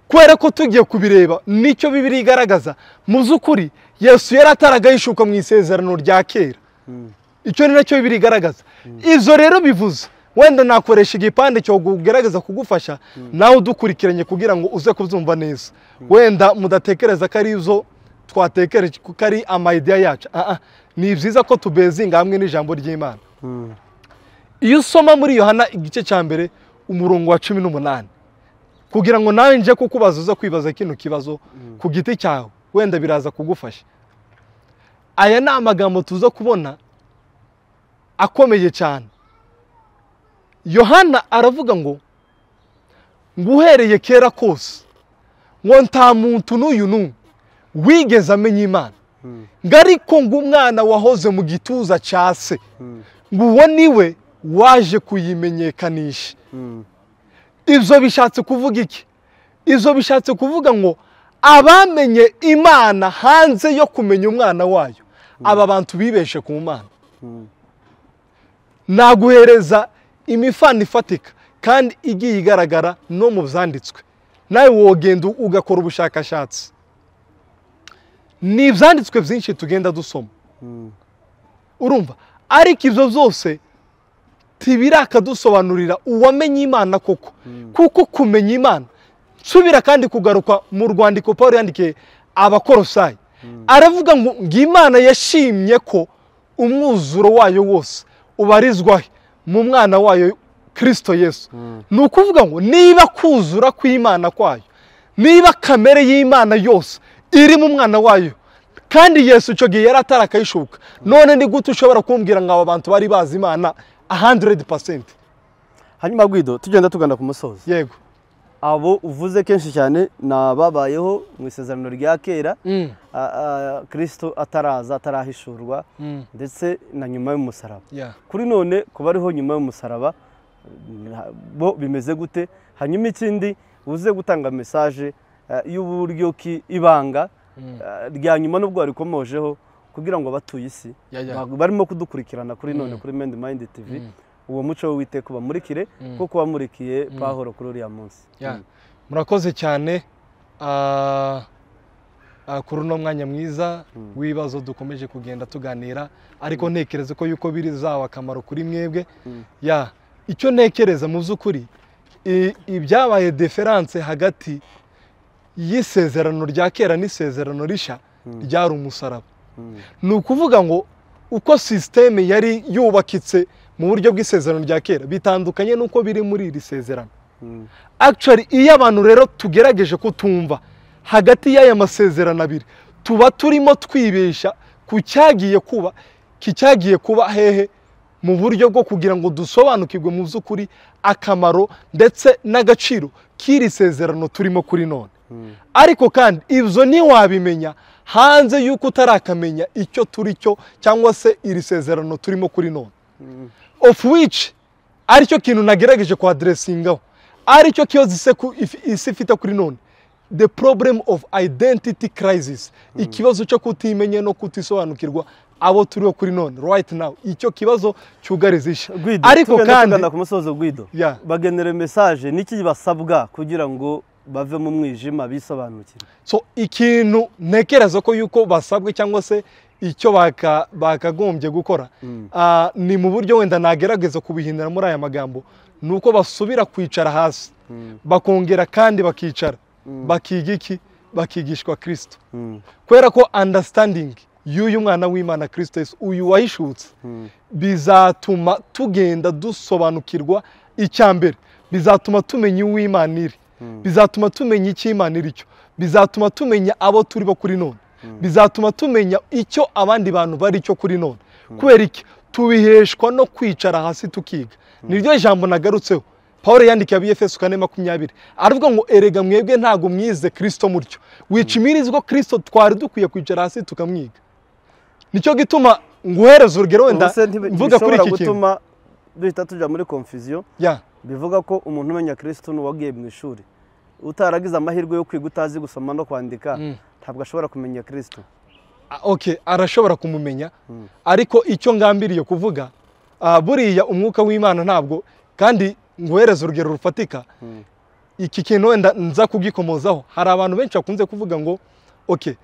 Kubera ko tugiye kubireba nicyo Bibiliya igaragaza, mu by'ukuri Yesu yari ataragahishuka mu isezerano rya kera. Icyo ni nacyo Bibiliya igaragaza. Izo rero bivuze wenda nakoresha igipande cyo kugerageza kugufasha nawe udukurikiranye kugira ngo uze kubyumva neza. Wenda mudatekereza ko ari izo twatekereje kuko ari ama idea yacu. Ni byiza ko tubezinga hamwe n'ijambo ry'Imana. Iyo usoma muri Yohana igice cya mbere umurongo wa 18, kugira ngo nawe nje kukubaza uze kwibaza kino kibazo ku giti cyawe, wenda biraza kugufasha. Aya ni amagambo tuza kubona akomeye cyane. Yohana aravuga ngo nguhereye kera kose ngo nta muntu n'uyu n'umwe wigeze amenya Imana, ngo ariko ngo umwana wahoze mu gituza cya se, ngo uwo niwe waje kuyimenyekanisha. Ibyo bishatse kuvuga iki? Ibyo bishatse kuvuga ngo abamenye Imana hanze yo kumenya umwana wayo, aba bantu bibeshe ku Mana. Naguhereza imifano ifatika kandi igiye igaragara no mu byanditswe, nawe wogenda ugakora ubushakashatsi. Ni ibyanditswe byinshi tugenda dusoma, urumva? Ariko ibyo byose tibirakadusobanurira uwamenye Imana koko. Kuko kumenya Imana, nsubira kandi kugaruka mu rwandiko Paulo yandikiye Abakorosayi, aravuga ngo Imana yashimye ko umwuzuro wayo wose ubarizwa mu mwana wayo Kristo Yesu. Ni ukuvuga ngo niba kuzura kw'Imana kwayo, niba kamere y'Imana yose iri mu mwana wayo, kandi Yesu icyo gihe yari atarakayishuka, none ni gute ushobora kumbwira ngo aba bantu bari bazi Imana 100%? Hanyuma Guido, tugenda tugana ku musozo. Yego. Abo uvuze kenshi cyane nababayeho mu isezerano rya kera, Kristo ataraza, atarahishurwa, ndetse na nyuma y'umusaraba. Kuri none kuba ariho nyuma y'umusaraba bo bimeze gute? Hanyuma ikindi uze gutanga message y'uburyo ki ibanga rya nyuma nubwo warikomojeho kugira ngo abatuye isi barimo kudukurikirana kuri none kuri Mend Mind TV, uwo muco w'Uwiteka ubamurikire kuko wamurikiye Pawulo kuri uriya munsi. Murakoze cyane. Kuri uno mwanya mwiza w'ibibazo dukomeje kugenda tuganira, ariko ntekereza ko yuko birizaba akamaro kuri mwebwe. Ya, icyo ntekereza mu by'ukuri, ibyabaye différence hagati y'isezerano rya kera n'isezerano rishya ryari umusaraba. Ni ukuvuga ngo uko système yari yubakitse mu buryo bw'isezerano rya kera bitandukanye n'uko biri muri iri sezerano. Actually, iyo abantu rero tugerageje kutumva hagati y'aya masezerano abiri, tuba turimo twibesha ku cyagiye kuba, kicyagiye kuba hehe, mu buryo bwo kugira ngo dusobanukirwe mu by'ukuri akamaro ndetse n'agaciro k'iri sezerano turimo kuri none. Ariko kandi ibyo ntiwabimenya hanze y'uko utarakamenya icyo turi cyo, cyangwa se iri sezerano turimo kuri none, of which aricyo kintu nagerageje ku addressingaho, aricyo kibazo isi ifite kuri none, the problem of identity crisis, ikibazo cyo kutimenya no kutisobanukirwa abo turiho kuri none, right now, icyo kibazo cyugariza isi. Guido, ariko tugenda kandi tugana ku musozo, Guido, bagenera message, niki basabwa kugira ngo bave mu mwijima, bisobanukire? So ikintu ntekereza ko yuko basabwe, cyangwa se icyo bakagombye gukora, ni mu buryo wenda nagerageza kubihindura muri aya magambo, ni uko basubira kwicara hasi, bakongera kandi bakicara, bakiga iki? Bakigishwa Kirisito, kubera ko understanding y'uyu mwana w'Imana Kirisito Yesu, uyu wahishutse, bizatuma tugenda dusobanukirwa. Icya mbere, bizatuma tumenya uw'Imana iri, bizatuma tumenya icyo Imana iri cyo, bizatuma tumenya abo turi bo kuri none, bizatuma tumenya icyo abandi bantu bari cyo kuri none. Kubera iki? Tubiheshwa no kwicara hasi tukiga. Niryo jambo nagarutseho Paul yandikiye Abefeso 4:20, aravuga ngo: "Erega mwebwe ntabwo mwize Kristo mutyo." Which means ko Kristo twari dukwiye kwicara hasi tukamwiga. Nicyo gituma nguhereza urugero wenda Ubuse mvuga kuri ntibishobora iki kintu gutuma duhita tujya muri confusion? Bivuga ko umuntu umenya Kristo ni uwagiye mu ishuri. Utaragize amahirwe yo kwiga, utazi gusoma no kwandika, ntabwo ashobora kumenya Kristo. Ah, okay, arashobora kumumenya, ariko icyo ngambiriye kuvuga, buriya umwuka w'Imana ntabwo, kandi nguhereza urugero rufatika, iki kintu wenda nza kugikomozaho. Hari abantu benshi bakunze kuvuga ngo okay,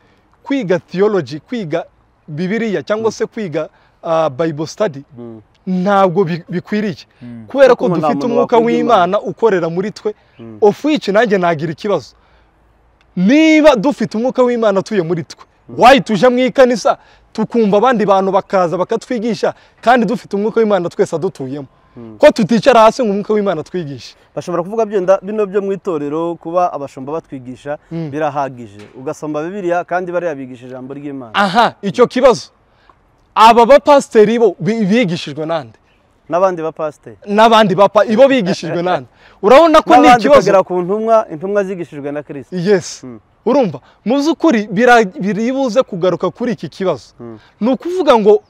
kwiga theology, kwiga Bibiliya, cyangwa se kwiga Bible study ntabwo bikwiriye, kubera ko Kuko nta dufite muntu umwuka wakwiga w'Imana ukorera muri twe. Of which nanjye nagira ikibazo: niba dufite umwuka w'Imana atuye muri twe, why tujya mu ikanisa tukumva abandi bantu bakaza bakatwigisha, kandi dufite umwuka w'Imana twese adutuyemo, ko tuticara hasi ngo umwuka w'Imana twigishe? Bashobora kuvuga byenda bino byo mu itorero, kuba abashumba batwigisha birahagije, ugasoma Bibiliya kandi bariya bigisha ijambo ry'Imana. Aha, icyo kibazo, aba bapasiteri bo bigishijwe nande? N'abandi bapasiteri. N'abandi bapa ibo bigishijwe nande? Urabona ko ni N'abandi, ikibazo. ukagera ku ntumwa, intumwa zigishijwe na Kristo. Yes, urumva mu by'ukuri biribuze kugaruka kuri iki kibazo. Ni ukuvuga ngo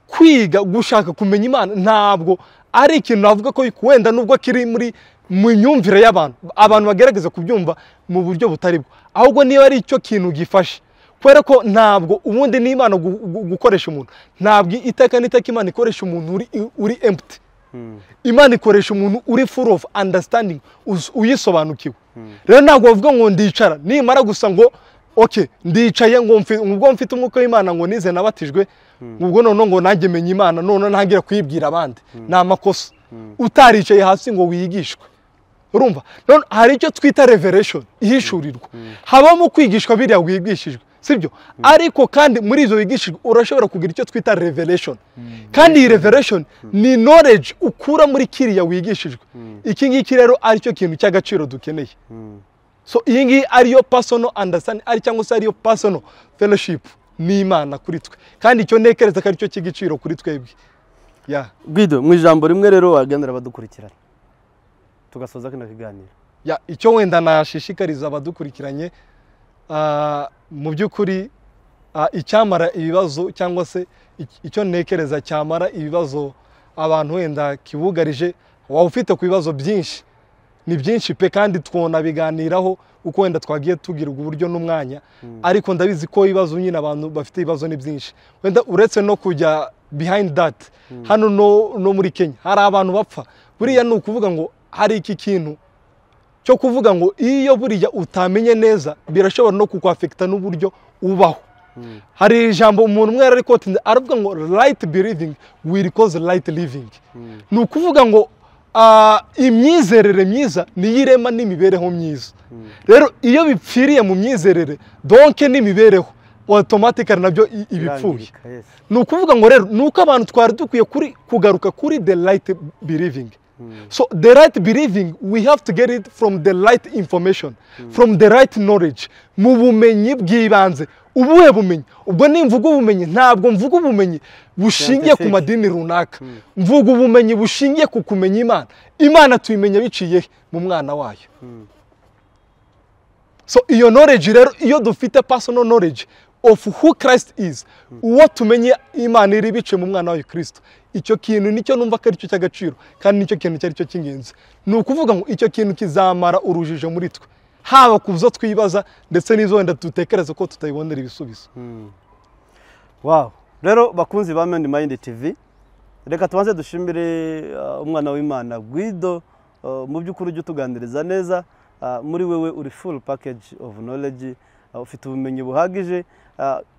kwiga, gushaka kumenya Imana ntabwo ari ikintu navuga ko wenda, nubwo kiri muri mu myumvire y'abantu, abantu bagerageza kubyumva mu buryo butari bwo, ahubwo niba ari icyo kintu gifashe, kubera ko ntabwo ubundi n'Imana gukoresha umuntu, ntabwo iteka n'iteka Imana ikoresha umuntu uri empty. Imana ikoresha umuntu uri full of understanding, uyisobanukiwe. Rero ntabwo bavuga ngo ndicara, nimara gusa ngo okay, ndicaye, ngo ubwo mfite umwuka w'Imana, ngo nize, nabatijwe, ubwo noneho ngo nanjye menya Imana, none ntangira kuyibwira abandi, ni amakosa utaricaye hasi ngo wigishwe. Urumva none hari icyo twita revelation, ihishurirwa. Habamo kwigishwa biriya wigishijwe, sibyo? Ariko kandi muri izo wigishijwe urashobora kugira icyo twita revelation, kandi iyi revelation ni knowledge ukura muri kiriya wigishijwe. Iki ngiki rero aricyo kintu cy'agaciro dukeneye. So iyi ngiyi ariyo personal understanding, ari cyangwa se ariyo personal fellowship n'Imana kuri twe, kandi icyo ntekereza ko aricyo cy'igiciro kuri twebwe, yeah. Guido, mu ijambo rimwe rero wagendera abadukurikirana, tugasoza kino kiganiro. Ya, icyo wenda nashishikariza abadukurikiranye, mu by'ukuri, icyamara ibibazo, cyangwa se icyo ntekereza cyamara ibibazo abantu wenda kibugarije, waba ufite ku bibazo byinshi, ni byinshi pe, kandi twona biganiraho uko wenda twagiye tugirwa uburyo n'umwanya, ariko ndabizi ko ibibazo nyine abantu bafite, ibibazo ni byinshi. Wenda uretse no kujya behind that, hano no muri Kenya hari abantu bapfa. Buriya ni ukuvuga ngo hari iki kintu cyo kuvuga ngo iyo buriya utamenye neza birashobora no kukwafekita n'uburyo ubaho. Hari ijambo umuntu umwe yari kotinze aravuga ngo right believing will cause right living. Ni ukuvuga ngo imyizerere myiza niyo irema n'imibereho myiza. Rero iyo bipfiriye mu myizerere donc n'imibereho automatically nabyo ibipfuye. Ni ukuvuga ngo rero nuko abantu twari dukwiye kuri kugaruka kuri the right believing. So the right believing we have to get it from the right information, from the right knowledge, mu bumenyi bw'ibanze. Ubuhe bumenyi? Ubwo nimvuga ubumenyi ntabwo mvuga ubumenyi bushingiye ku madini runaka, mvuga ubumenyi bushingiye ku kumenya Imana. Imana tuyimenya biciye mu mwana wayo. So iyo knowledge rero, iyo dufite personal knowledge of who Christ is, uwo tumenye Imana iri bice mu mwana wayo Kristo, icyo kintu nicyo numva ko aricyo cy'agaciro kandi nicyo kintu cyari cyo cy'ingenzi. Ni ukuvuga ngo icyo kintu kizamara urujijo muri twe, haba ku byo twibaza ndetse n'izo wenda dutekereza ko tutayibonera ibisubizo. Wow. Rero bakunzi ba Men Mind TV, reka tubanze dushimire umwana w'Imana Guido, mu by'ukuri ujye utuganiriza neza. Muri wewe uri full package of knowledge, ufite ubumenyi buhagije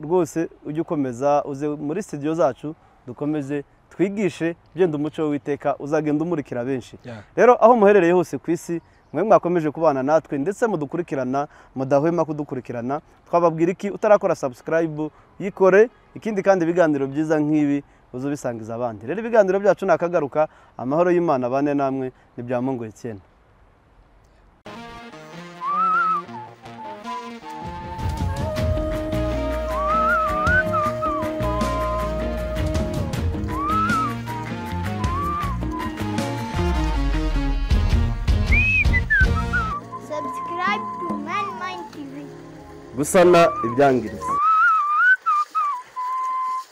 rwose. Ujye ukomeza uze muri studio zacu dukomeze twigishe byenda umuco w'Uwiteka uzagenda umurikira benshi. Rero aho muherereye hose ku isi, mwe mwakomeje kubana natwe ndetse mudukurikirana, mudahwema kudukurikirana, twababwira iki? Utarakora subscribe yikore, ikindi kandi ibiganiro byiza nk'ibi uzubisangiza abandi. Rero ibiganiro byacu nakagaruka. Amahoro y'Imana bane namwe, ni bya Mungu Etienne. Subscribe to Man Mind TV. Gusana ibyangiritse.